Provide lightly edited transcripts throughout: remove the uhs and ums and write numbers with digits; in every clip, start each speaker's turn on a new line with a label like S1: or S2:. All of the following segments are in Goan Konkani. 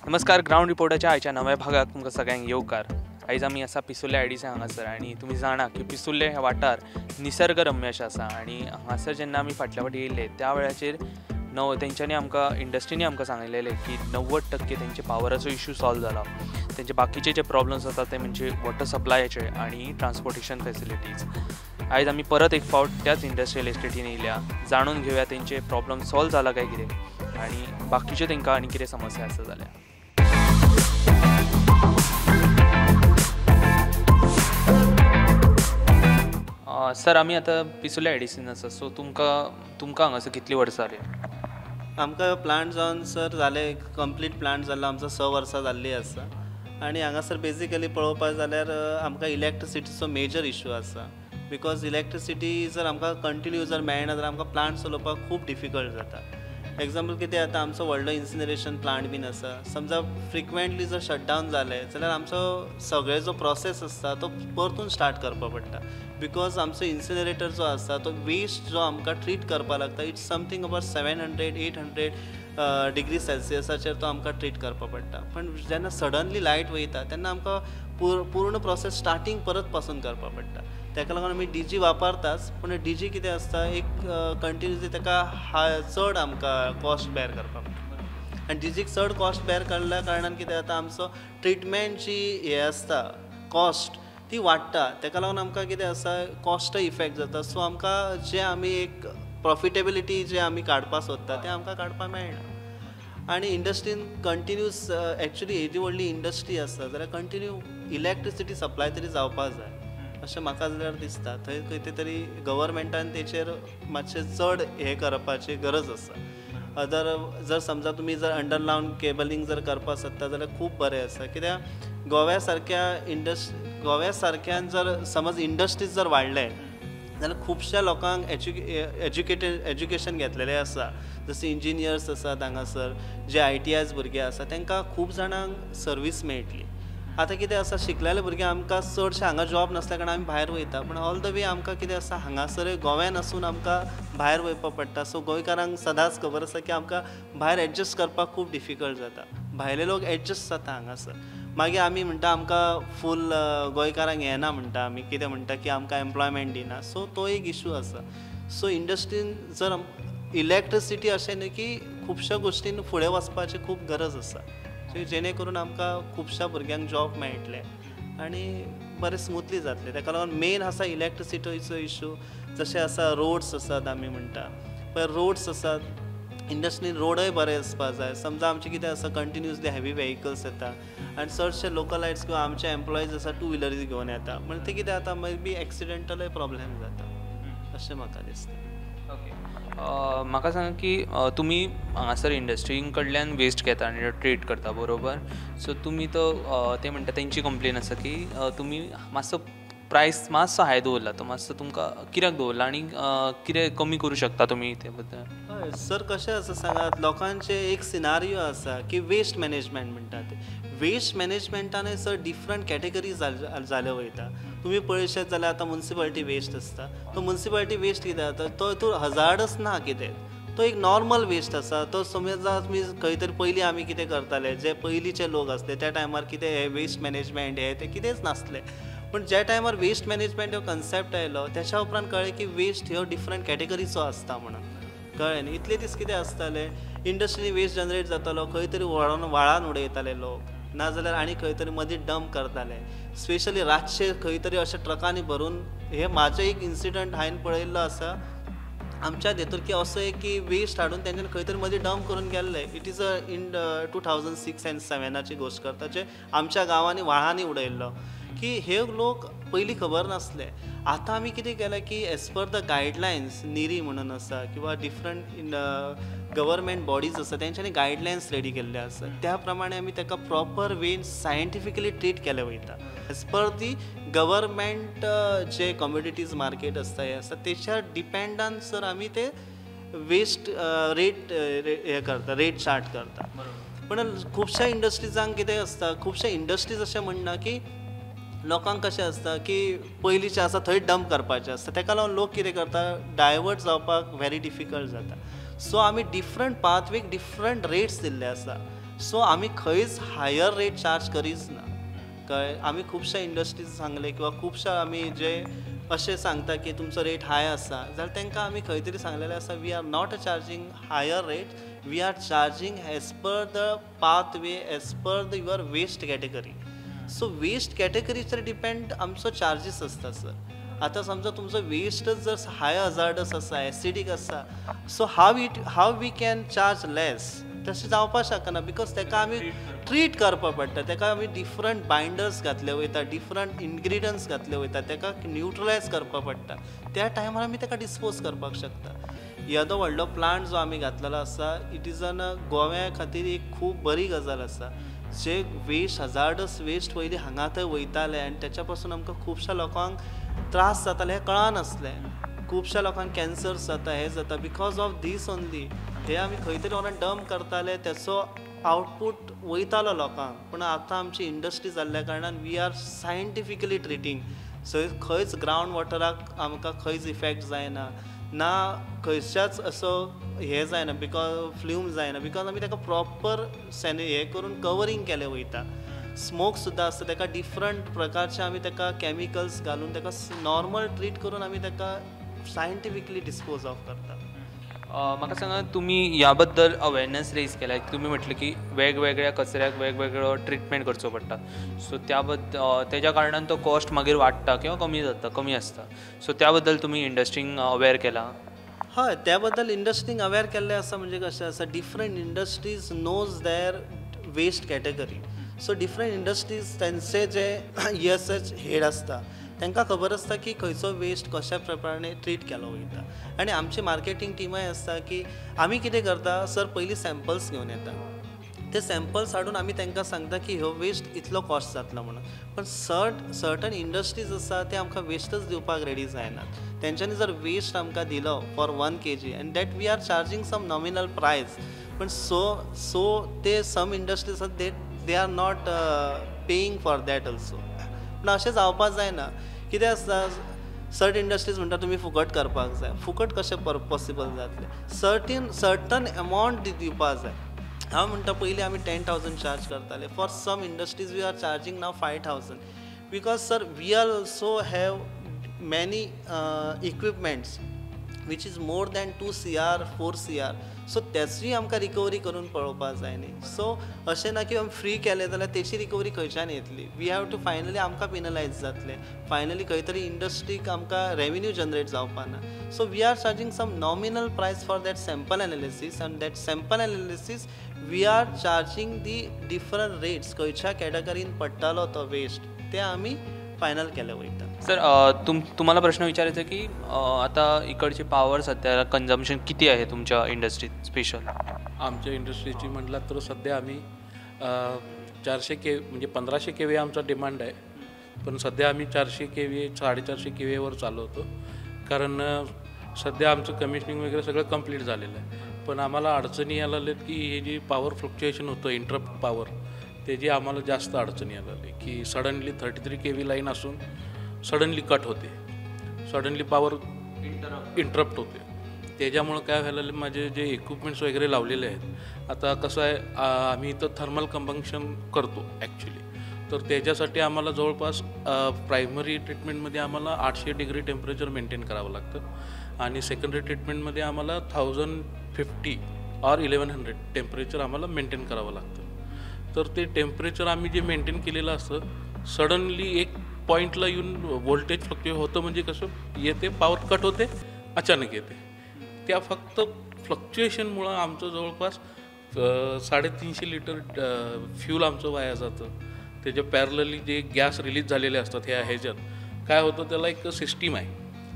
S1: नमस्कार, ग्रावंड रिपोर्टाच्या आयच्या नव्या भागाक तुमकां सगळ्यांक येवकार. आयज आमी आसा पिसुर्ले आयडीसी हांगासर आनी तुमी जाणा की पिसुर्ले हे वाठार निसर्गरम्य अशें आसा आनी हांगासर जेन्ना आमी फाटल्या फावटी येयल्ले त्या वेळाचेर तेंच्यांनी आमकां इंडस्ट्रीनी आमकां सांगलेलें की 90% तेंचे पावराचो इशू सॉल्व जाला. तेंचे बाकीचे जे प्रॉब्लम्स आसा ते म्हणजे वॉटर सप्लायाचे आनी ट्रान्सपोर्टेशन फॅसिलिटीज. आयज आमी परत एक फावट त्याच इंडस्ट्रियल एस्टेटीन येयल्या, जाणून घेवया तेंचे प्रॉब्लम सॉल्व जाला काय कितें आनी बाकीच्यो तेंकां आनी कितें समस्या आसा जाल्यार. सर, आमी आतां पिसुर्ले आयडीसीन आसा, सो तुमकां हांगासर कितलीं वर्सां जालीं?
S2: आमकां प्लांट जावन सर जाले, कंप्लीट प्लांट जाल्लो आमचो 6 वर्सां जाल्लीं आसा. आनी हांगासर बेजिकली पळोवपाक जाल्यार आमकां इलेक्ट्रिसिटीचो मेजर इशू आसा. Because electricity जर आमकां कंटिन्यू जर मेळना जाल्यार आमकां प्लांट चलोवपाक खूब डिफिकल्ट जाता. एग्जाम्पल कितें जाता, आमचो व्हडलो इन्सिनरेशन प्लांट बीन आसा, समजा फ्रिक्वेंटली जर शटडावन जालें जाल्यार आमचो सगळे जो प्रोसेस आसता तो परतून स्टार्ट करपाक पडटा. Because आमचो इन्सिनरेटर जो आसा तो वेस्ट जो आमकां ट्रीट करपाक लागता, it's something about 700-800 degree सेल्सियसाचेर तो आमकां ट्रीट करपाक पडटा. पण जेन्ना सडनली लायट वयता तेन्ना आमकां पूर्ण प्रोसेस स्टार्टींग परत पासून करपाक पडटा. ताका लागून आमी डी जी वापरताच, पूण डी जी कितें आसता एक कंटिन्युअसली ताका चड आमकां कॉस्ट बेर करपाक पडटा. आनी डी जीक चड कॉस्ट बेर केल्ल्या कारणान कितें जाता, आमचो ट्रिटमेंट जी हें आसता कॉस्ट ती वाडटा. ताका लागून आमकां कितें आसा कॉस्टय इफेक्ट जाता. सो आमकां जें आमी एक प्रॉफिटेबिलिटी जें आमी काडपाक सोदता तें आमकां काडपाक मेळना. आनी इंडस्ट्रीन कंटिन्यूस एक्चुली येदी व्हडली इंडस्ट्री आसा जाल्यार कंटिन्यू इलेक्ट्रिसिटी सप्लाय तरी जावपाक जाय अशें म्हाका जाल्यार दिसता. थंय खंय तरी गव्हर्मेंटान तेचेर मातशें चड हें करपाची गरज आसा. अदर जर समजा तुमी जर अंडरग्रावंड केबलिंग जर करपाक सोदता जाल्यार खूब बरें आसा. कित्याक गोव्या सारक्या गोव्या सारक्यान जर समज इंडस्ट्रीज जर वाडले जाल्यार खुबश्या लोकांक एज्युकेशन घेतलेलें आसा, जशें इंजिनियर्स आसात हांगासर, जे ITIs भुरगे आसा तांकां खूब जाणांक सर्वीस मेळटली. आतां कितें आसा, शिकलेले भुरगे आमकां चडशे हांगा जॉब नासल्या कारणान आमी भायर वयता, पूण ऑल the way आमकां कितें आसा हांगासर गोव्यान आसून आमकां भायर वयपाक पडटा. सो गोंयकारांक सदांच खबर आसा की आमकां भायर एडजस्ट करपाक खूब डिफिकल्ट जाता. भायले लोक एडजस्ट जाता हांगासर. मागीर आमी म्हणटा आमकां फूल गोंयकारांक येना म्हणटा, आमी कितें म्हणटा की आमकां एम्प्लॉयमेंट दिना. सो तो एक इशू आसा. सो इंडस्ट्रीन जर इलेक्ट्रिसिटी अशें न्हय की खुबश्या गोश्टीन फुडें वचपाची खूब गरज आसा, जेणे करून आमकां खुबश्या भुरग्यांक जॉब मेळटले आनी बरें स्मुथली जातलें. ताका लागून मेन आसा इलेक्ट्रिसिटीचो इशू. जशें आसा रोड्स आसात, आमी म्हणटा पळय रोड्स आसात, इंडस्ट्रीन रोडय बरे आसपा जाय. समजा आमचें कितें आसा कंटिन्युअसली हेवी व्हेकल्स येता आनी चडशे लोकलायट्स किंवा आमचे एम्प्लॉईज आसा टू व्हिलरीज घेवन येता, म्हणजे ते कितें जाता मे बी एक्सिडेंटलय प्रॉब्लेम जाता अशें म्हाका दिसता.
S1: ओके, म्हाका सांगा की तुमी हांगासर इंडस्ट्रीं कडल्यान वेस्ट घेता आनी ट्रीट करता, बरोबर? सो तुमी तो ते म्हणटा तेंची कंप्लेन आसा की तुमी मातसो प्रायस मातसो हाय दवरला, तो मातसो तुमकां कित्याक दवरला आनी कितें कमी करूं शकता तुमी ते बद्दल?
S2: हय सर, कशें आसा सांगात, लोकांचें एक सिनारियो आसा की वेस्ट मॅनेजमेंट म्हणटा ते. वेस्ट मॅनेजमेंटानय सर डिफरंट कॅटेगरी जाल्यो वयता. तुमी पळयशात जाल्यार आतां मुन्सिपालिटी वेस्ट आसता, तो मुन्सिपालिटी वेस्ट कितें जाता तो हजार्डस ना कितें, तो एक नॉर्मल वेस्ट आसा. तो समजा तुमी खंय तरी पयलीं आमी कितें करताले, जे पयलींचे लोक आसले त्या टायमार कितें हें वेस्ट मॅनेजमेंट हें तें कितेंच नासलें. पूण ज्या टायमार वेस्ट मॅनेजमेंट हो कन्सेप्ट आयलो त्याच्या उपरांत कळ्ळें की वेस्ट ह्यो डिफरंट कॅटेगरीचो आसता म्हणून. कळ्ळें न्ही? इतले दीस कितें आसतालें, इंडस्ट्री वेस्ट जनरेट जातालो, खंय तरी व्हरोन व्हाळान उडयताले लोक, नाजाल्यार आनी खंय तरी मदीं डंप करताले. स्पेशली रातचे खंय तरी अशे ट्रकांनी भरून. हे म्हाजें एक इन्सिडंट हांवें पळयल्लो आसा आमच्या हेतूर की असो एक की वेस्ट हाडून तेंच्यानी खंय तरी मदीं डंप करून गेल्ले. It is a in 2006 and 2007 गोश्ट करता, जे आमच्या गांवांनी व्हाळांनी उडयल्लो की हे लोक पयलीं खबर नासले. आतां आमी कितें केलें की एज पर the guidelines निरी म्हणून आसा किंवा डिफरंट गव्हर्मेंट बॉडीज आसा तेंच्यांनी गायडलायन्स रेडी केल्ले आसा, त्या प्रमाणे आमी ताका प्रॉपर वेन सायंटिफिकली ट्रीट केलें वयता. एज पर दी गव्हर्मेंट जे कमोडिटीज मार्केट आसता हें आसता तेच्या डिपेंडान सर आमी ते वेस्ट रेट हें करता, रेट चार्ट करता. पूण खुबश्या इंडस्ट्रिजांक कितें आसता, खुबश्या इंडस्ट्रीज अशें म्हणना की लोकांक कशें आसता की पयलींचें आसा थंय डंप करपाचें आसता, ताका लागून लोक कितें करता डायवर्ट जावपाक व्हेरी डिफिकल्ट जाता. सो आमी डिफरंट पाथवेक डिफरंट रेट्स दिल्ले आसा. सो आमी खंयच हायर रेट चार्ज करीच ना. कळ्ळें, आमी खुबश्या इंडस्ट्रीज सांगले किंवा खुबश्या आमी जे अशें सांगता की तुमचो रेट हाय आसा जाल्यार तांकां आमी खंय तरी सांगलेलें आसा we are not charging higher rate, we are charging as per the pathway, as per the your waste category. So waste कॅटेगरीचेर depend आमचो चार्जीस आसता सर. आतां समजा तुमचो वेस्टच जर हाय हजार्डस आसा, एसिडीक आसा, so how we can charge less? तशें जावपाक शकना because ताका आमी ट्रीट करपाक पडटा, ताका आमी डिफरंट बायंडर्स घातले वयता, डिफरंट इनग्रिडियंट्स घातले वयता, ताका न्युट्रलायज करपाक पडटा. त्या टायमार आमी ताका डिस्पोज करपाक शकता. येदो व्हडलो प्लांट जो आमी घातलेलो आसा it is an गोव्या खातीर एक खूब बरी गजाल आसा. जे वेस्ट हजार्डस वेस्ट पयलीं हांगा थंय वयताले आनी तेच्या पासून आमकां खुबश्या लोकांक त्रास जाताले हें कळनासलें. खुबश्या लोकांक कॅन्सर्स जाता, हें जाता because of these only. हे आमी खंय तरी व्हरोन डंप करताले, तेचो आवटपूट वयतालो लोकांक. पूण आतां आमची इंडस्ट्री जाल्ल्या कारणान we are scientifically treating. So खंयच ग्रावंड वॉटराक आमकां खंयच इफेक्ट जायना, ना खंयच्याच असो हें जायना, because flume जायना, because आमी ताका प्रॉपर हें करून कवरींग केलें वयता. स्मोक सुद्दां आसता ताका डिफरंट प्रकारचे आमी ताका कॅमिकल्स घालून ताका नॉर्मल ट्रीट करून आमी ताका सायंटिफिकली डिस्पोज ऑफ करता.
S1: म्हाका सांगा, तुमी ह्या बद्दल अवेरनस रेज केल्या, तुमी म्हटलें की वेगवेगळ्या कचऱ्याक वेगवेगळो ट्रिटमेंट करचो पडटा, सो त्या बद्दल तेज्या कारणान तो कॉस्ट मागीर वाडटा किंवा कमी जाता, कमी आसता, सो त्या बद्दल तुमी इंडस्ट्रींक अवेर केला?
S2: हय, त्या बद्दल इंडस्ट्रींक अवेर केल्लें आसा. म्हणजे कशें आसा, different industries knows their waste category. So different industries तांचे जे ESH head आसता तांकां खबर आसता की खंयचो वेस्ट कशा प्रमाणे ट्रीट केलो वयता. आनी आमची मार्केटींग टिमय आसता की आमी कितें करता सर, पयलीं सॅम्पल्स घेवन येता, ते सॅम्पल्स हाडून आमी तांकां सांगता की ह्यो वेस्ट इतलो कॉस्ट जातलो म्हणून. पण सर्टन इंडस्ट्रीज आसा ते आमकां वेस्टच दिवपाक रेडी जायनात. तेंच्यांनी जर वेस्ट आमकां दिलो for 1 kg and that we are charging some nominal price, पण सो ते सम इंडस्ट्रीज आसा they are not paying for that also. पूण अशें जावपाक जायना. कितें आसता, सर्ट इंडस्ट्रीज म्हणटा तुमी फुकट करपाक जाय, फुकट कशें पॉसिबल जातलें? सर्टन अमावंट दिवपाक जाय. हांव म्हणटा पयलीं आमी 10,000 चार्ज करताले, for some industries we are charging now 5,000 because sir we are also have many equipments which is more than 2 CR 4 CR. So तेची आमकां रिकवरी करून पळोवपाक जाय न्ही. सो अशें ना की आमी फ्री केलें जाल्यार तेची रिकवरी खंयच्यान येतली? We have to finally आमकां पिनलायज जातलें, फायनली खंय तरी इंडस्ट्रीक आमकां रेवेन्यू जनरेट जावपा ना. So we are charging some nominal price for that sample analysis and that sample analysis we are charging the different rates. खंयच्या कॅटेगरीन पडटालो तो वेस्ट ते आमी फायनल केले वयता.
S1: सर, तुम्हाला प्रश्न विचारायचा की आता इकडचे पॉवर सध्या कन्झम्पशन किती आहे तुमच्या इंडस्ट्रीत स्पेशल?
S3: आमच्या इंडस्ट्रीची म्हटलं तर सध्या आम्ही 400 के म्हणजे 1500 kVA आमचा डिमांड आहे, पण सध्या आम्ही 400 kVA 450 kVAवर चालवतो, कारण सध्या आमचं कमिशनिंग वगैरे सगळं कंप्लीट झालेलं आहे. पण आम्हाला अडचणी यायला लागल्यात की हे जी पॉवर फ्लक्च्युएशन होतं, इंटरप्ट पॉवर, ते जे आम्हाला जास्त अडचणी यायला लागली की सडनली 33 kV line असून सडनली कट होते, सडनली पॉवर इंटरप्ट होते. त्याच्यामुळं काय व्हायला लागलं, माझे जे इक्विपमेंट्स वगैरे लावलेले आहेत, आता कसं आहे आम्ही इथं थर्मल कंबंक्शन करतो ॲक्च्युली, तर त्याच्यासाठी आम्हाला जवळपास प्रायमरी ट्रीटमेंटमध्ये आम्हाला 800 डिग्री टेम्परेचर मेंटेन करावं लागतं आणि सेकंडरी ट्रीटमेंटमध्ये आम्हाला 1050 और 1100 टेम्परेचर आम्हाला मेंटेन करावं लागतं. तर ते टेम्परेचर आम्ही जे मेंटेन केलेलं असतं, सडनली एक पॉईंटला येऊन व्होल्टेज फ्लक्च्युएट होतं, म्हणजे कसं येते पॉवर कट होते, अचानक येते. त्या फक्त फ्लक्च्युएशनमुळं आमचं जवळपास 350 लिटर फ्यूल आमचं वाया जातं. त्याच्या पॅरलली जे गॅस रिलीज झालेले असतात ह्या ह्याच्यात काय होतं, त्याला एक सिस्टीम आहे,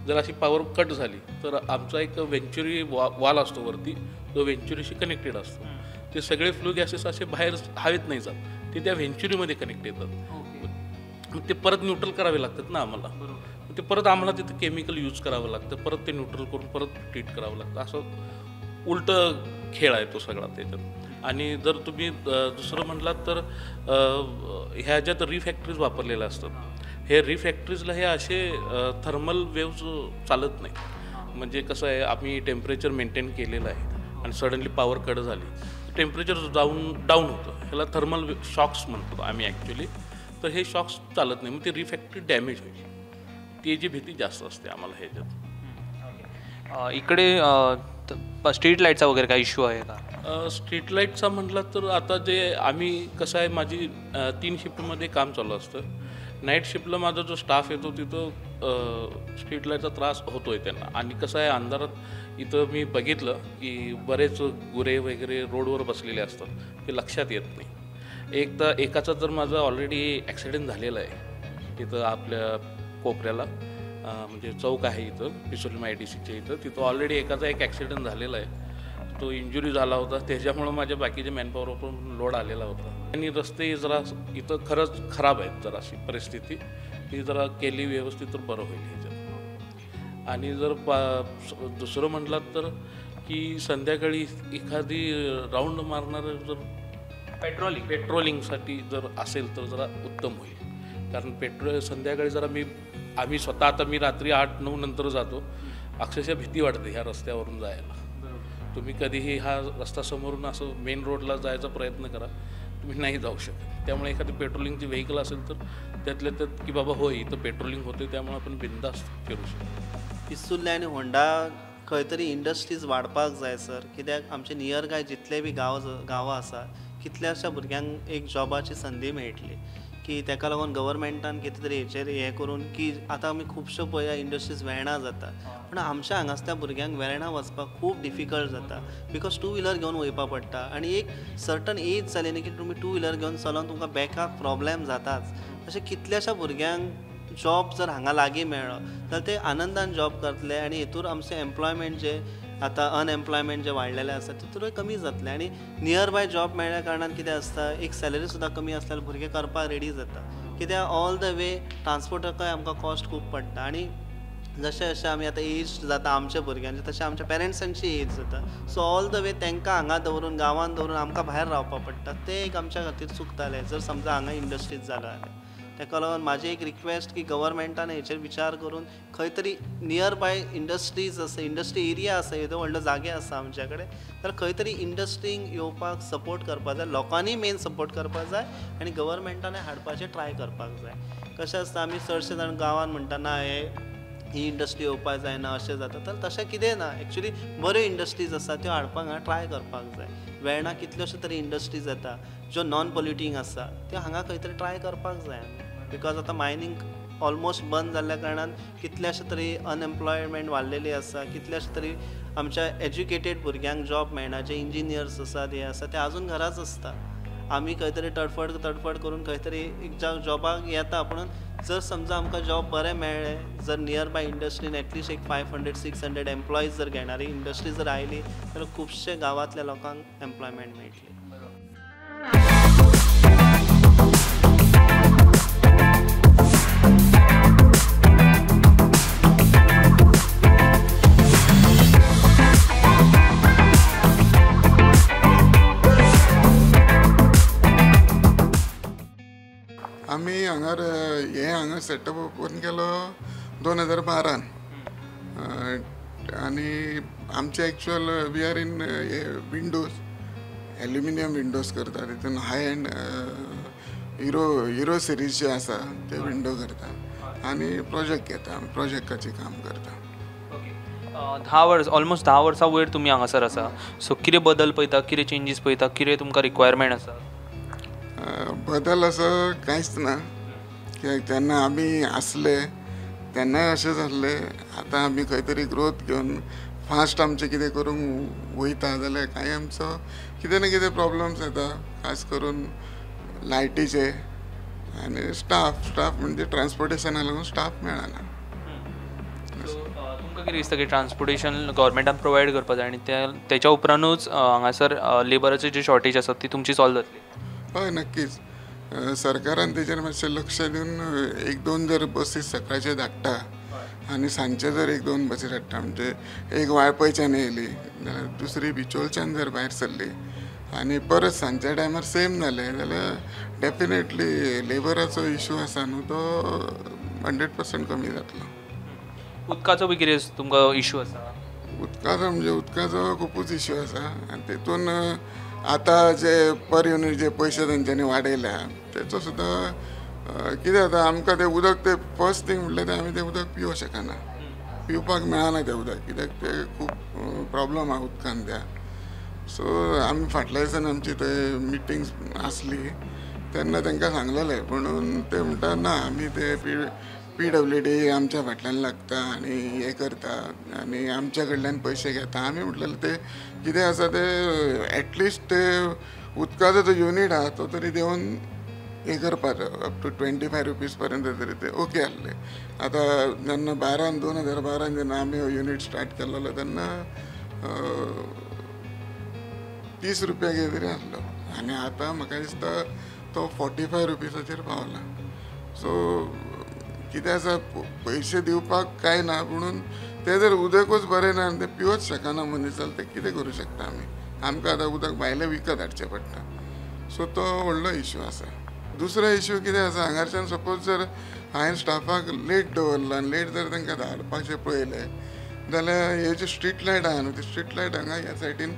S3: जर अशी पॉवर कट झाली तर आमचा एक व्हेंचुरी वाल असतो वरती, जो व्हेंचुरीशी कनेक्टेड असतो. ते सगळे फ्लू गॅसेस असे बाहेर हवेत नाही जात, ते त्या व्हेंचुरीमध्ये कनेक्ट येतात. मग ते परत न्यूट्रल करावे लागतात ना आम्हाला, ते परत आम्हाला तिथं केमिकल यूज करावं लागतं, परत ते न्यूट्रल करून परत ट्रीट करावं लागतं. असं उलटं खेळ आहे तो सगळा त्याच्यात. आणि जर तुम्ही दुसरं म्हटलात तर ह्याच्यात रिफॅक्टरीज वापरलेल्या असतात. हे रिफॅक्टरीजला हे असे थर्मल वेव्ज चालत नाही. म्हणजे कसं आहे, आम्ही टेम्परेचर मेंटेन केलेलं आहे आणि सडनली पॉवर कट झाली टेम्परेचर डाऊन होतं, ह्याला थर्मल शॉक्स म्हणतो आम्ही ॲक्च्युली. तर हे शॉक्स चालत नाही, मग ती रिफॅक्टरी डॅमेज होईल, त्याची भीती जास्त असते आम्हाला ह्याच्यात.
S1: इकडे स्ट्रीट लाईटचा वगैरे काय इश्यू आहे का?
S3: स्ट्रीट लाईटचा म्हटलं तर आता जे आम्ही कसं आहे, माझी 3 शिफ्टमध्ये काम चालू असतं. नाईट शिफ्टला माझा जो स्टाफ येतो तिथं स्ट्रीट लाईटचा त्रास होतो आहे त्यांना. आणि कसं आहे, अंधारात इथं मी बघितलं की बरेच गुरे वगैरे रोडवर बसलेले असतात, ते लक्षात येत नाही. एक तर एकाचा तर माझा ऑलरेडी ॲक्सिडेंट झालेला आहे तिथं आपल्या कोपऱ्याला, म्हणजे चौक आहे इथं पिसोलीम IDCच्या इथं, तिथं ऑलरेडी एकाचा एक ॲक्सिडेंट झालेला आहे, तो इंजुरी झाला होता, त्याच्यामुळं माझ्या बाकीच्या मॅनपॉवरवर पण लोड आलेला होता. आणि रस्ते जरा इथं खरंच खराब आहेत, जरा अशी परिस्थिती ती जरा केली व्यवस्थित तर बरं होईल ह्याच्यात. आणि जर दुसरं म्हटलं तर की संध्याकाळी एखादी राऊंड मारणारं जर पेट्रोलिंगसाठी जर असेल तर जरा उत्तम होईल. कारण संध्याकाळी जरा आम्ही स्वतः आता मी रात्री 8-9 नंतर जातो, अक्षरशः भीती वाटते ह्या रस्त्यावरून जायला. तुम्ही कधीही हा रस्ता समोरून असं मेन रोडला जायचा प्रयत्न करा, तुम्ही नाही जाऊ शकत. त्यामुळे एखादी पेट्रोलिंगची व्हेकल असेल तर त्यातल्या त्यात की बाबा होय इथं पेट्रोलिंग होते, त्यामुळे आपण बिंदास्त फिरू शकतो.
S2: पिसुर्ले आनी होंडा खंय तरी इंडस्ट्रीज वाडपाक जाय सर, कित्याक आमचे नियर काय जितले बी गांवां आसा कितल्याशा भुरग्यांक एक जॉबाची संदी मेळटली की ताका लागून गव्हर्मेंटान कितें तरी हेचेर हें करून की आतां आमी खुबश्यो पळया इंडस्ट्रीज वेर्णा जाता, पूण आमच्या हांगासल्या भुरग्यांक वेर्णा वचपाक खूब डिफिकल्ट जाता, because two व्हिलर घेवन वयपा पडटा आनी एक सर्टन एज जाली न्ही की तुमी टू व्हिलर घेवन चलोन तुमकां बॅकाक प्रॉब्लेम जाताच. अशें कितल्याशा भुरग्यांक जॉब जर हांगा लागीं मेळ्ळो जाल्यार ते आनंदान जॉब करतले आनी हेतूर आमचें एम्प्लॉयमेंट जें आतां अनएम्प्लॉयमेंट जें वाडलेलें आसा तितूनय कमी जातलें. आनी नियर बाय जॉब मेळ्ळ्या कारणान कितें आसता, एक सॅलरी सुद्दां कमी आसल्यार भुरगे करपाक रेडी जाता, कित्याक ऑल the way ट्रान्सपोर्टाकय आमकां कॉस्ट खूब पडटा. आनी जशें जशें आमी आतां एज जाता आमच्या भुरग्यांची तशें आमच्या पेरंट्सांची एज जाता, सो ऑल the way तांकां हांगा दवरून गांवांत दवरून आमकां भायर रावपाक पडटा, तें एक आमच्या खातीर चुकतालें जर समजा हांगा इंडस्ट्रीज जालो जाल्यार. ताका लागून म्हाजी एक रिक्वेस्ट की गव्हर्मेंटान हेचेर विचार करून खंय तरी नियर बाय इंडस्ट्रीज आसा, इंडस्ट्री एरिया आसा, येदो व्हडलो जागे आसा आमच्या कडेन, तर खंय तरी इंडस्ट्रींक येवपाक सपोर्ट करपाक जाय, लोकांनी मेन सपोर्ट करपाक जाय आनी गव्हर्मेंटानय हाडपाचें ट्राय करपाक जाय. कशें आसता आमी चडशे जाण गांवांत म्हणटा ना ही इंडस्ट्री येवपाक जायना अशें जाता, तर तशें कितें ना, एक्चुली बऱ्यो इंडस्ट्रीज आसा त्यो हाडपाक हांगा ट्राय करपाक जाय. वेर्णा कितल्योश्यो तरी इंडस्ट्रीज येता ज्यो नॉन पोल्युटींग आसा त्यो हांगा खंय तरी ट्राय करपाक जाय आमी, because आतां मायनींग ऑलमोस्ट बंद जाल्ल्या कारणान कितल्याशे तरी अनएम्प्लॉयमेंट वाडलेली आसा, कितल्याशे तरी आमच्या एज्युकेटेड भुरग्यांक जॉब मेळना, जे इंजिनियर्स आसात हे आसा ते आजून घराच आसता. आमी खंय तरी तडफड तडफड करून खंय तरी एक जॉबाक येता, पूण जर समजा आमकां जॉब बरें मेळ्ळें, जर नियर बाय इंडस्ट्रीन एटलिस्ट एक 500-600 एम्प्लॉईज जर घेणारी इंडस्ट्री जर आयली तर खुबशे गांवांतल्या लोकांक एम्प्लॉयमेंट मेळटली.
S4: आमी हांगार हे हांगा सेटअप ओपन केलो 2012 आनी आमचे actual we are in windows, aluminium windows करता, तितून हाय एंड हिरो सिरीज जे आसा ते विंडो करता आनी प्रोजेक्ट घेता, प्रोजेक्टाचें काम करता.
S1: 10 वर्स, ऑलमोस्ट 10 वर्सां वयर तुमी हांगासर आसा, सो कितें बदल पळयता, कितें चेंजीस पळयता, कितें तुमकां रिक्वायरमेंट आसा?
S4: बदल असो कांयच ना, कित्याक जेन्ना आमी आसले तेन्नाय अशें जाल्लें, आतां आमी खंय तरी ग्रोथ घेवन फास्ट आमचें कितें करूंक वयता जाल्यार कांय आमचो कितें ना कितें प्रॉब्लम्स येता, खास करून लायटीचे आनी स्टाफ म्हणजे ट्रान्सपोर्टेशना लागून स्टाफ मेळना.
S1: तुमकां कितें दिसता की ट्रान्सपोर्टेशन गव्हर्मेंटान प्रोवायड करपाक जाय आनी तेच्या उपरांतूच हांगासर लेबराची जी शॉर्टेज आसा ती तुमची सॉल्व जातली?
S4: हय, नक्कीच सरकारान तेजेर मातशें लक्ष दिवन 1-2 जर बसीस सकाळचे धाडटा आनी सांजचे जर 1-2 बसी धाडटा, म्हणजे एक वाळपयच्यान येयली जाल्यार दुसरी बिचोलच्यान जर भायर सरली आनी परत सांजच्या टायमार सेम जालें जाल्यार डेफिनेटली लेबराचो इशू आसा न्हू तो 100% कमी जातलो.
S1: उदकाचो बी कितें तुमकां इशू आसा?
S4: उदकाचो म्हणजे उदकाचो खुबूच इशू आसा आनी तेतून आतां जे पर युनीट जे पयशे तेंच्यांनी वाडयल्या तेचो सुद्दां कितें जाता आमकां तें उदक तें फर्स्ट थींग म्हणल्यार तें आमी तें उदक पिवंक शकना, पिवपाक मेळना तें उदक, कित्याक तें खूब प्रोब्लम आहा उदकान त्या. सो आमी फाटल्या दिसान आमची थंय मिटींग आसली तेन्ना तांकां सांगलेलें, पूण ते म्हणटा ना आमी ते PWD आमच्या फाटल्यान लागता आनी हें करता आनी आमच्या कडल्यान पयशे घेता. आमी म्हटलें ते कितें आसा ते एटलिस्ट ते उदकाचो जो युनीट आहा तो तरी देवन हें करपाचो अप टू 25 रुपीज पर्यंत तरी ते ओके आहले. आतां जेन्ना 2012 जेन्ना आमी हो युनीट स्टार्ट केल्लो तेन्ना 30 रुपया कितें तरी आहलो आनी आतां म्हाका दिसता तो 45 रुपीजाचेर पावला. सो कितें आसा पयशे दिवपाक कांय ना, पुणून तें जर उदकूच बरें ना आनी तें पिवच शकना मनीस जाल्यार तें कितें करूं शकता आमी. आमकां आतां उदक भायलें विकत हाडचें पडटा. सो तो व्हडलो इश्यू आसा. दुसरो इश्यू कितें आसा, हांगाच्यान सपोज जर हांवें स्टाफाक लेट दवरला आनी लेट जर तांकां धाडपाचें पळयलें जाल्यार हे जे स्ट्रीट लायट आहा न्हू ते स्ट्रीट लायट हांगा ह्या सायडीन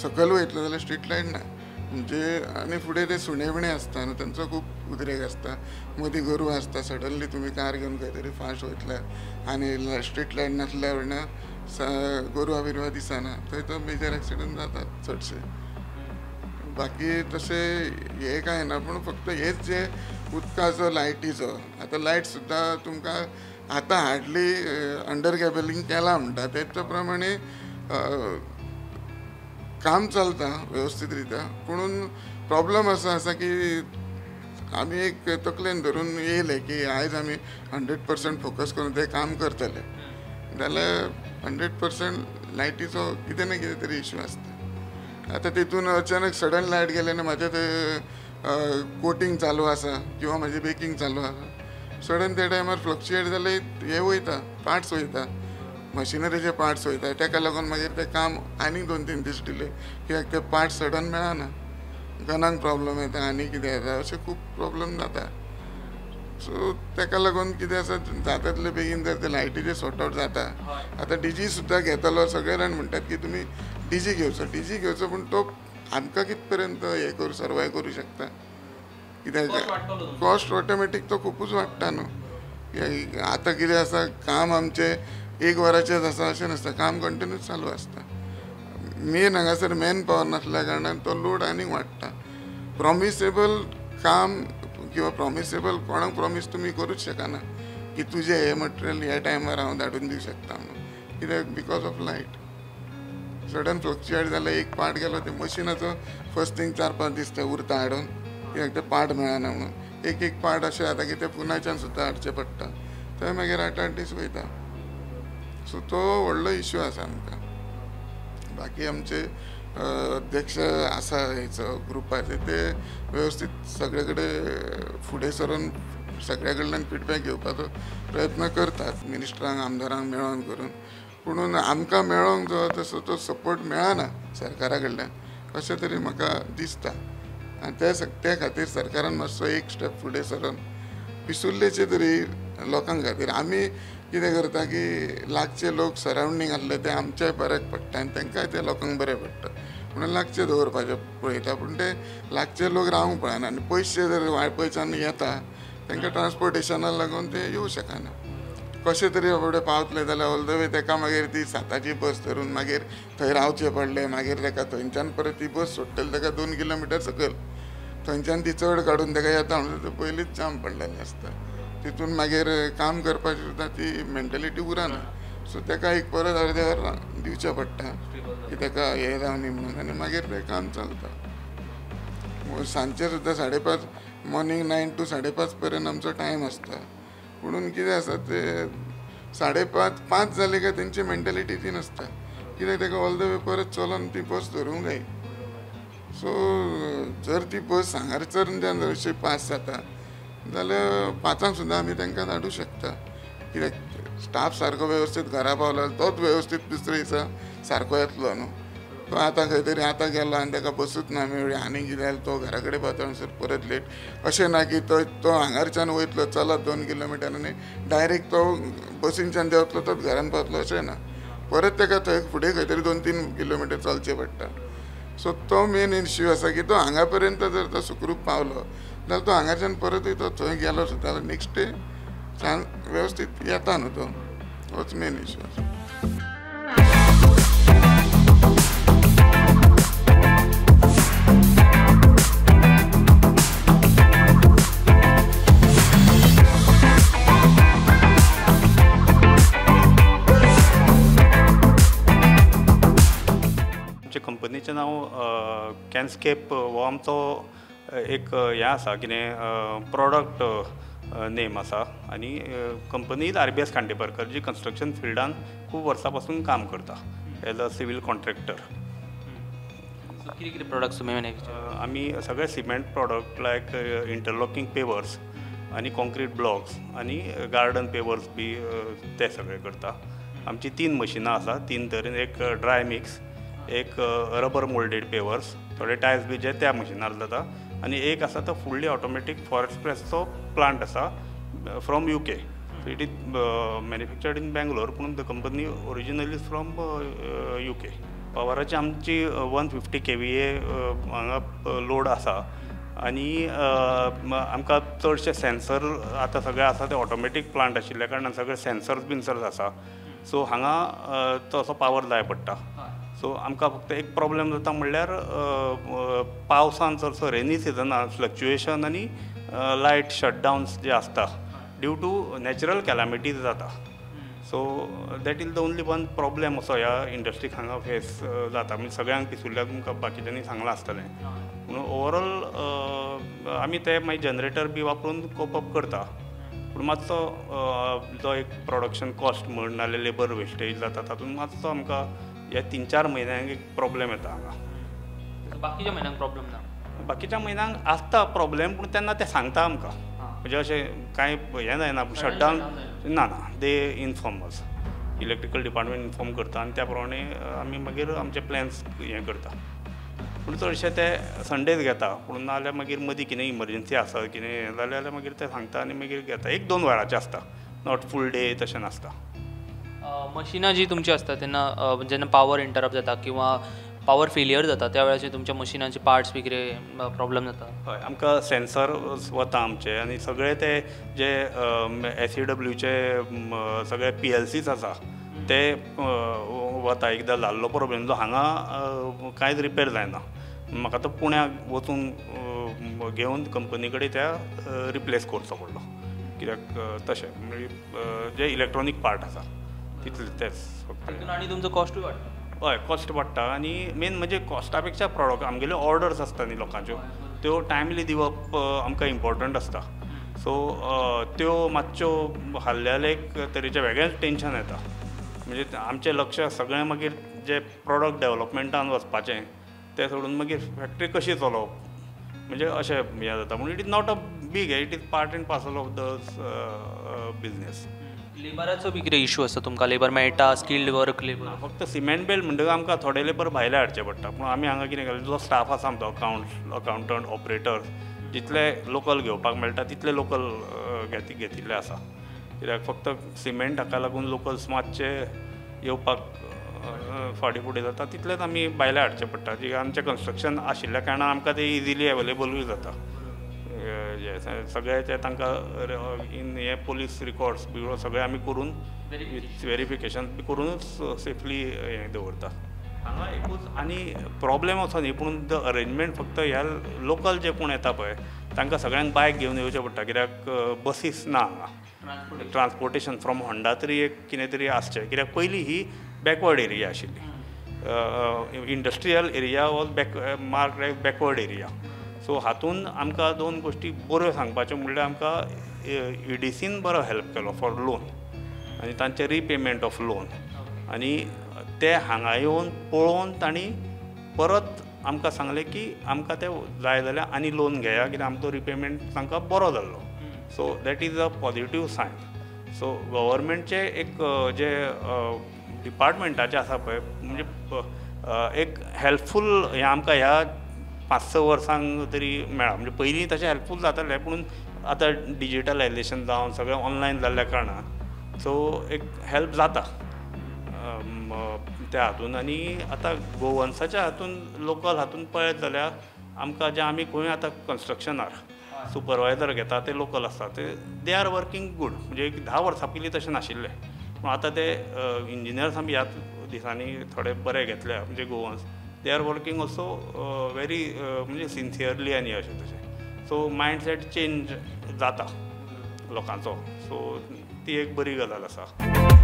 S4: सकयल वयतलो जाल्यार स्ट्रीट लायट ना म्हणजे, आनी फुडें ते सुणे बिणे आसता न्हू तांचो खूब उद्रेक आसता, मदीं गोरवां आसता, सडनली तुमी कार घेवन खंय तरी फास्ट वयतले आनी स्ट्रीट लायट नासल्या कारणान गोरवां बिरवां दिसना, थंय तो मेजर एक्सिडंट जातात चडशे. बाकी तशें हें कांय ना, पूण फक्त हेच जे उदकाचो लायटीचो. आतां लायट सुद्दां तुमकां आतां हार्डली अंडर केबलिंग केलां म्हणटा तेच्या प्रमाणे काम चलता वेवस्थीत रित्या, पुणून प्रॉब्लम असो आसा की आमी एक तकलेन धरून येयले की आयज आमी 100% फोकस करून तें काम करतले जाल्यार 100% लायटीचो कितें ना कितें तरी इश्यू आसता. आतां तितून अचानक सडन लायट गेले आनी म्हाजें थंय कोटींग चालू आसा किंवा म्हाजें बेकींग चालू आसा, सडन त्या टायमार फ्लक्चुएट जाल्यार हें वयता, पार्ट्स वयता, मशिनरीचे पार्ट्स वयता, ताका लागून मागीर तें काम आनीक 2-3 दीस डिले, कित्याक ते पार्ट्स सडन मेळना, गनांक प्रॉब्लम येता आनी कितें येता, अशें खूब प्रॉब्लम जाता. सो ताका लागून कितें आसा जाता तितले बेगीन जर ते लायटीचे सॉर्ट आवट जाता. आतां डीजी सुद्दां घेतलो, सगळे जाण म्हणटात की तुमी डीजी घेवचो, डीजी घेवचो, पूण तो आमकां कित पर्यंत हें करूं सर्वायव करूं शकता, कित्याक कॉस्ट ऑटोमॅटीक तो खुबूच वाडटा न्हू. आतां कितें आसा काम आमचें 1 वराचेंच आसा अशें नासता, काम कंटिन्यू चालू आसता. मेन हांगासर मॅन पावर नासल्या कारणान तो लोड आनीक वाडटा. प्रॉमिसेबल काम किंवा प्रॉमिसेबल कोणाक प्रॉमीस तुमी करूच शकना की तुजें हें मटेरियल ह्या टायमार हांव धाडून दिवं शकता म्हणून, कित्याक because of light sudden fluctuate जाल्यार एक पार्ट गेलो ते मशिनाचो फर्स्ट थींग 4-5 दीस ते उरता हाडून, कित्याक ते पार्ट मेळना म्हणून. एक एक पार्ट अशें जाता की ते पुनाच्यान सुद्दां हाडचें पडटा, थंय मागीर 8-8 दीस वयता. सो तो व्हडलो इश्यू आसा आमकां. बाकी आमचे अध्यक्ष आसा हेचो ग्रुपाचे ते वेवस्थीत सगळे कडेन फुडें सरून सगळ्या कडल्यान फिडबॅक घेवपाचो प्रयत्न करतात, मिनिस्टरांक आमदारांक मेळोन करून, पुणून आमकां मेळोंक जो तसो तो सपोर्ट मेळना सरकारा कडल्यान अशें तरी म्हाका दिसता. आनी त्या खातीर सरकारान मातसो एक स्टेप फुडें सरून पिसुर्लेचे तरी लोकां खातीर आमी कितें करता की लागचे लोक सरावंडींग आसले ते आमच्याय बऱ्याक पडटा आनी तांकांय ते लोकांक बरें पडटा म्हणून लागचे दवरपाचें पळयता, पूण ते लागचे लोक रावंक पळयना आनी पयशे जर वाळपयच्यान येता तांकां ट्रान्सपोर्टेशनाक लागून ते येवं शकना. कशें तरी फुडें पावतले जाल्यार ऑल the way ताका मागीर ती 7ची बस धरून मागीर थंय रावचें पडलें, मागीर ताका थंयच्यान परत ती बस सोडटली ताका 2 किलोमिटर सकयल, थंयच्यान ती चड काडून ताका येता म्हणून पयलींच जाम पडलेलें आसता, तितून मागीर काम करपाची सुद्दां ती मेंटलिटी उरना. सो ताका एक परत अर्दे वर दिवचें पडटा की ताका हें जावं न्ही म्हणून, आनी मागीर तें काम चलता. सांजचें सुद्दां 5:30 मॉर्निंग 9 to 5:30 पर्यंत आमचो टायम आसता, पुणून कितें आसा ते 5:30 5 जाली काय तेंची मेंटलिटी ती नासता, कित्याक ताका ऑल the way परत चलोन ती बस धरूंक जाय. सो जर ती बस हांगासरच्यान अशी 5 जाता जाल्यार 5 सुद्दां आमी तांकां धाडूं शकता, कित्याक स्टाफ सारको वेवस्थीत घरा पावलो तोच वेवस्थीत दुसरे दिसा सारको येतलो न्हू. तो आतां खंय तरी आतां गेलो आनी ताका बसूच ना मेळ्ळी आनी कितें जालें तो घरा कडेन पावता म्हणसर परत लेट, अशें ना की तो तो हांगारच्यान वयतलो चलत 2 किलोमिटर आनी डायरेक्ट तो बसीनच्यान देंवतलो तोच घरान पावतलो अशें ना, परत ताका थंय फुडें खंय तरी 2-3 किलोमिटर चलचें पडटा. सो तो मेन इश्यू आसा की तो हांगा पर्यंत जर तो सुखरूप पावलो जाल्यार तो हांगाच्यान परतूय तो थंय गेलो सुद्दां जाल्यार नेक्स्ट डे छान वेवस्थीत येता न्हू तो. होच मेन इश्यू आसा.
S5: कंपनीचें नांव कॅन्स्केप हो आमचो एक हें आसा कितें प्रोडक्ट नेम आसा आनी कंपनी RBS Khandeparkar जी कन्स्ट्रक्शन फिल्डान खूब वर्सां पासून काम करता एज अ सिवील कॉन्ट्रॅक्टर.
S1: कितें कितें प्रोडक्ट्स तुमी मॅन्युफॅक्चर?
S5: आमी सगळे cement product like interlocking pavers आनी कॉन्क्रीट ब्लॉक्स आनी गार्डन पेवर्स बी ते सगळे करता. आमची 3 मशिनां आसा, 3 तरेन, एक ड्राय मिक्स, एक रबर मोल्डेड पेवर्स, थोडे टायल्स बी जे त्या मशिनार जाता, आनी एक आसा तो फुल्ली ऑटोमॅटीक फॉरेस्ट प्रेसचो प्लांट आसा from UK. So it is manufactured in Bangalore, पूण the company originally is from UK. पवराची आमची 150 kVA हांगा लोड आसा आनी आमकां चडशे सेन्सर आतां सगळे आसा ते ऑटोमॅटीक प्लांट आशिल्ल्या कारणान सगळे सेन्सर्स बिन्सर्स आसा. सो हांगा तो असो पावर जाय पडटा. सो आमकां फक्त एक प्रॉब्लम जाता म्हणल्यार पावसान चडसो रेनी सिजनान फ्लक्च्युएशन आनी लायट शटडावन्स जे आसता ड्यू टू नॅचरल कॅलामिटीज जाता. So that is the only one problem असो ह्या इंडस्ट्रीक हांगा फेस जाता. म्हणजे सगळ्यांक पिसुल्ल्याक तुमकां बाकीच्यांनी सांगलां आसतलें. म्हणून ओवरऑल आमी ते मागीर जनरेटर बी वापरून कोप अप करता, पूण मातसो जो एक प्रोडक्शन कॉस्ट म्हण नाल्यार लेबर वेस्टेज जाता तातूंत मातसो आमकां ह्या 3-4 म्हयन्यांक एक प्रॉब्लेम येता हांगा.
S1: बाकीच्या म्हयन्यांक प्रॉब्लेम ना?
S5: बाकीच्या म्हयन्यांक आसता प्रॉब्लेम, पूण तेन्ना ते सांगता आमकां, म्हणजे अशें कांय हें जायना शटडावन ना ना, they inform us, electrical department inform करता आनी त्या प्रमाणे आमी मागीर आमचे प्लॅन्स हें करता. पूण चडशे ते संडेज घेता, पूण नाजाल्यार मागीर मदीं कितें इमर्जन्सी आसा कितें जाल्यार मागीर ते सांगता आनी मागीर घेता. 1-2 वरांचें आसता, not full day तशें नासता.
S1: मशिनां जी तुमची आसता तेन्ना जेन्ना पावर इंटरप्ट जाता किंवा पावर फेलियर जाता त्या वेळाचेर तुमच्या मशिनांचे पार्ट्स बी कितें प्रॉब्लम जाता?
S5: हय, आमकां सेन्सर वता आमचे आनी सगळे ते जे SEWचे सगळे PLCs आसा ते वता. एकदां जाल्लो प्रॉब्लम जो हांगा कांयच रिपेर जायना, म्हाका तो पुण्याक वचून घेवन कंपनी कडेन त्या रिप्लेस करचो पडलो, कित्याक तशें म्हणजे जे इलेक्ट्रॉनीक पार्ट आसा तितले तेच फक्त.
S1: आनी तुमचो कॉस्टूय वाडटा?
S5: हय, कॉस्ट वाडटा आनी मेन म्हणजे कॉस्टा पेक्षा प्रोडक्ट आमगेल्यो ऑर्डर्स आसता न्ही लोकांच्यो, त्यो टायमली दिवप आमकां इम्पॉर्टंट आसता. सो त्यो मातश्यो हाल्ले जाल्यार एक तरेचें वेगळेंच टेंशन येता. म्हणजे आमचें लक्ष सगळें मागीर जे प्रोडक्ट डेवलपमेंटान वचपाचें तें सोडून मागीर फॅक्टरी कशी चलोवप म्हणजे अशें हें जाता. पूण it is not a big, it is part and parcel of the business.
S1: लेबराचो बी कितें इशू आसा तुमकां? लेबर मेळटा, स्किल्ड वर्क लेबर?
S5: फक्त सिमेंट बेल्ट म्हणटकच आमकां थोडे लेबर भायले हाडचे पडटा, पूण आमी हांगा कितें केलें, जो स्टाफ आसा आमचो अकावंटंट, ऑपरेटर्स, जितले लोकल घेवपाक मेळटा तितले लोकल घेतिल्ले आसा. कित्याक फक्त सिमेंट हाका लागून लोकल्स मातशे येवपाक फाटीं फुडें जाता, तितलेच आमी भायले हाडचे पडटा. जी आमचें कन्स्ट्रक्शन आशिल्ल्या कारणान आमकां ते इजिली एवेलेबलूय जाता. सगळे ते तांकां इन हे पोलीस रिकॉर्ड्स बिरो सगळे आमी करून वेरिफिकेशन बी करूनच सेफली हें दवरता. हांगा एकूच आनी प्रॉब्लेम असो न्ही, पूण the arrangement फक्त ह्या लोकल जे कोण येता पळय तांकां सगळ्यांक बायक घेवन येवचें पडटा, कित्याक बसीस ना हांगा. ट्रान्सपोर्टेशन फ्रॉम होंडा तरी एक कितें तरी आसचें, कित्याक पयलीं ही बॅकवर्ड एरिया आशिल्ली. Industrial area was mark like backward area. So हातून आमकां 2 गोश्टी बऱ्यो सांगपाच्यो म्हणल्यार आमकां EDCन बरो हेल्प केलो फॉर लोन आनी तांचें रिपेमेंट ऑफ लोन, आनी ते हांगा येवन पळोवन तांणी परत आमकां सांगलें की आमकां तें जाय जाल्यार आनी लोन घेया, कित्याक आमचो रिपेमेंट तांकां बरो जाल्लो. So that is a positive sign. So गव्हर्मेंटचें एक जे डिपार्टमेंटाचें आसा पळय म्हणजे एक हेल्पफूल हें आमकां ह्या 5-6 वर्सांक तरी मेळ्ळां. म्हणजे पयलीं तशें हेल्पफूल जातालें, पूण आतां डिजिटलायजेशन जावन सगळें ऑनलायन जाल्ल्या कारणान सो एक हेल्प जाता. त्या हातून. आनी आतां गोवन्साच्या हातून लोकल हातून पळयत जाल्यार आमकां जे आमी खंय आतां कन्स्ट्रक्शनार सुपरवायजर घेता ते लोकल आसता, ते they are working good. म्हणजे एक 10 वर्सां पयलीं तशें नाशिल्लें, पूण आतां ते इंजिनियर्स आमी ह्या दिसांनी थोडे बरे घेतल्या, म्हणजे Goans they are working also very म्हणजे सिन्सियरली आनी अशें तशें. सो मायंडसेट चेंज जाता लोकांचो, सो ती एक बरी गजाल आसा.